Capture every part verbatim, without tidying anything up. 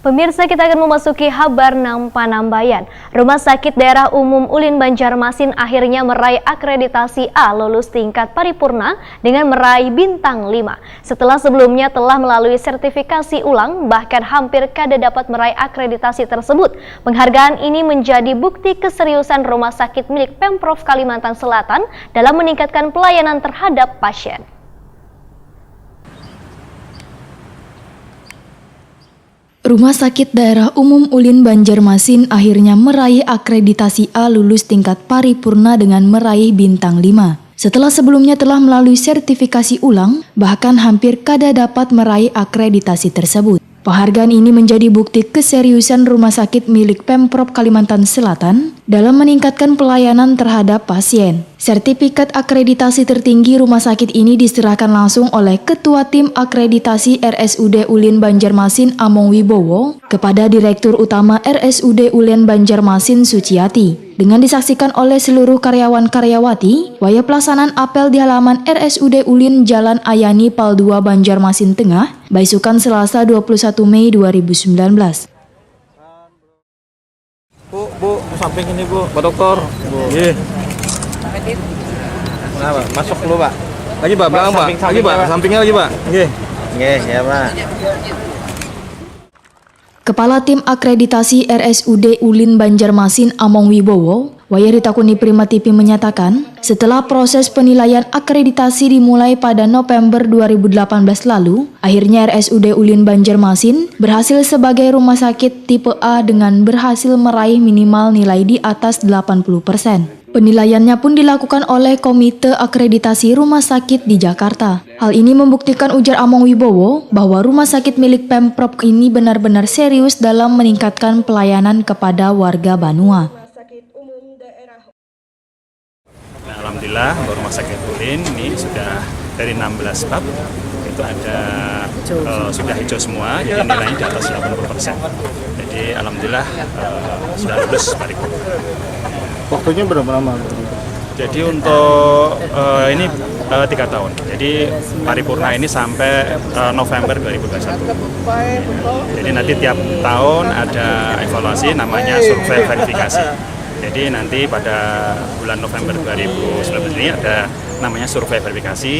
Pemirsa, kita akan memasuki habar nang panambayan. Rumah Sakit Daerah Umum Ulin Banjarmasin akhirnya meraih akreditasi A, lulus tingkat paripurna dengan meraih bintang lima. Setelah sebelumnya telah melalui sertifikasi ulang, bahkan hampir kada dapat meraih akreditasi tersebut. Penghargaan ini menjadi bukti keseriusan rumah sakit milik Pemprov Kalimantan Selatan dalam meningkatkan pelayanan terhadap pasien. Rumah Sakit Daerah Umum Ulin Banjarmasin akhirnya meraih akreditasi A, lulus tingkat paripurna dengan meraih bintang lima. Setelah sebelumnya telah melalui sertifikasi ulang, bahkan hampir kada dapat meraih akreditasi tersebut. Penghargaan ini menjadi bukti keseriusan rumah sakit milik Pemprov Kalimantan Selatan dalam meningkatkan pelayanan terhadap pasien. Sertifikat akreditasi tertinggi rumah sakit ini diserahkan langsung oleh Ketua Tim Akreditasi R S U D Ulin Banjarmasin, Among Wibowo, kepada Direktur Utama R S U D Ulin Banjarmasin, Suciati, dengan disaksikan oleh seluruh karyawan-karyawati wayah pelaksanaan apel di halaman R S U D Ulin, Jalan Ayani, Pal dua, Banjarmasin Tengah, baisukan Selasa, dua puluh satu Mei dua ribu sembilan belas. Bu, Bu, ke samping ini, Bu. Pak Dokter. Bu. Nggih. Kenapa? Masuk dulu, Pak. Lagi, Pak, belakang, Pak. Samping, lagi, Pak. Sampingnya lagi, Pak. Nggih. Nggih, ya, Pak. Kepala Tim Akreditasi R S U D Ulin Banjarmasin, Among Wibowo, wayah ditakuni Prima T V, menyatakan, setelah proses penilaian akreditasi dimulai pada November dua ribu delapan belas lalu, akhirnya R S U D Ulin Banjarmasin berhasil sebagai rumah sakit tipe A dengan berhasil meraih minimal nilai di atas delapan puluh persen. Penilaiannya pun dilakukan oleh Komite Akreditasi Rumah Sakit di Jakarta. Hal ini membuktikan, ujar Among Wibowo, bahwa rumah sakit milik Pemprov ini benar-benar serius dalam meningkatkan pelayanan kepada warga banua. Nah, alhamdulillah, bahwa rumah sakit Ulin ini sudah dari enam belas bab itu ada, eh, sudah hijau semua, jadi nilainya di atas delapan puluh persen. Jadi alhamdulillah, eh, sudah lulus paripurna. Waktunya berapa lama? Jadi untuk, eh, ini, eh, tiga tahun. Jadi paripurna ini sampai, eh, November dua ribu dua puluh satu. Jadi nanti tiap tahun ada evaluasi, namanya survei verifikasi. Jadi nanti pada bulan November dua ribu sembilan belas ini ada namanya survei verifikasi.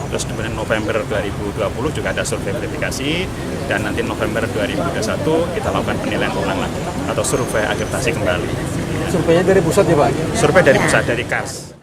Terus kemudian November dua ribu dua puluh juga ada survei verifikasi, dan nanti November dua ribu dua puluh satu kita lakukan penilaian ulang lagi atau survei akreditasi kembali. Surveinya dari pusat ya, Pak? Survei dari pusat, dari KARS.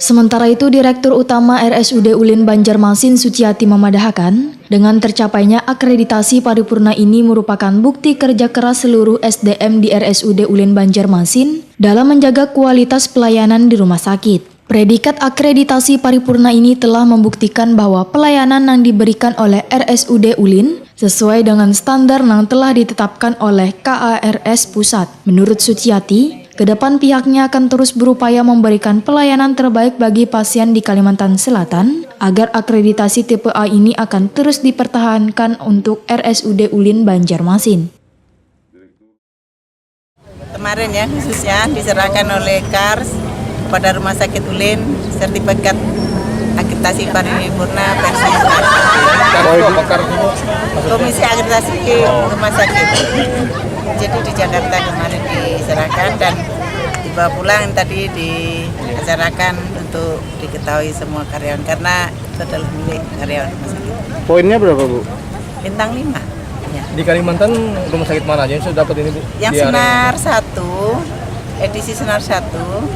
Sementara itu, Direktur Utama R S U D Ulin Banjarmasin, Suciati, memadahakan, dengan tercapainya akreditasi paripurna ini merupakan bukti kerja keras seluruh S D M di R S U D Ulin Banjarmasin dalam menjaga kualitas pelayanan di rumah sakit. Predikat akreditasi paripurna ini telah membuktikan bahwa pelayanan yang diberikan oleh R S U D Ulin sesuai dengan standar yang telah ditetapkan oleh K A R S pusat. Menurut Suciati, ke depan pihaknya akan terus berupaya memberikan pelayanan terbaik bagi pasien di Kalimantan Selatan, agar akreditasi tipe A ini akan terus dipertahankan untuk R S U D Ulin Banjarmasin. Kemarin ya, khususnya diserahkan oleh KARS kepada Rumah Sakit Ulin sertifikat akreditasi paripurna versi KARS. Komisi Akreditasi Rumah Sakit. Jadi di Jakarta kemarin diserahkan dan dibawa pulang tadi diacarakan untuk diketahui semua karyawan karena itu adalah milik karyawan rumah sakit. Poinnya berapa, Bu? Bintang lima. Ya. Di Kalimantan rumah sakit mana aja yang sudah dapat ini, Bu? Yang Senar satu, edisi Senar satu,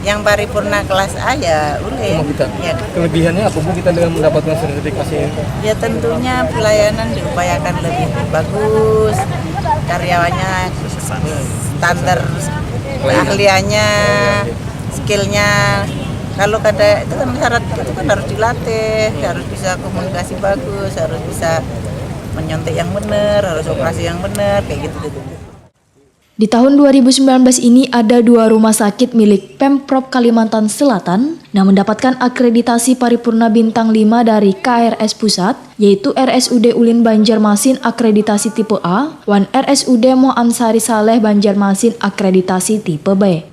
yang paripurna kelas A ya Ulin. Rumah kita. Ya. Kelebihannya apa, Bu, kita dengan mendapatkan sertifikasi ini? Ya, tentunya pelayanan diupayakan lebih bagus, karyawannya standar keahliannya, skillnya. Kalau kada itu kan syarat itu kan harus dilatih, harus bisa komunikasi bagus, harus bisa menyuntik yang benar, harus operasi yang benar, kayak gitu gitu. Di tahun dua ribu sembilan belas ini ada dua rumah sakit milik Pemprov Kalimantan Selatan yang mendapatkan akreditasi paripurna bintang lima dari K A R S pusat, yaitu R S U D Ulin Banjarmasin akreditasi tipe A, wan R S U D Moh Ansari Saleh Banjarmasin akreditasi tipe B.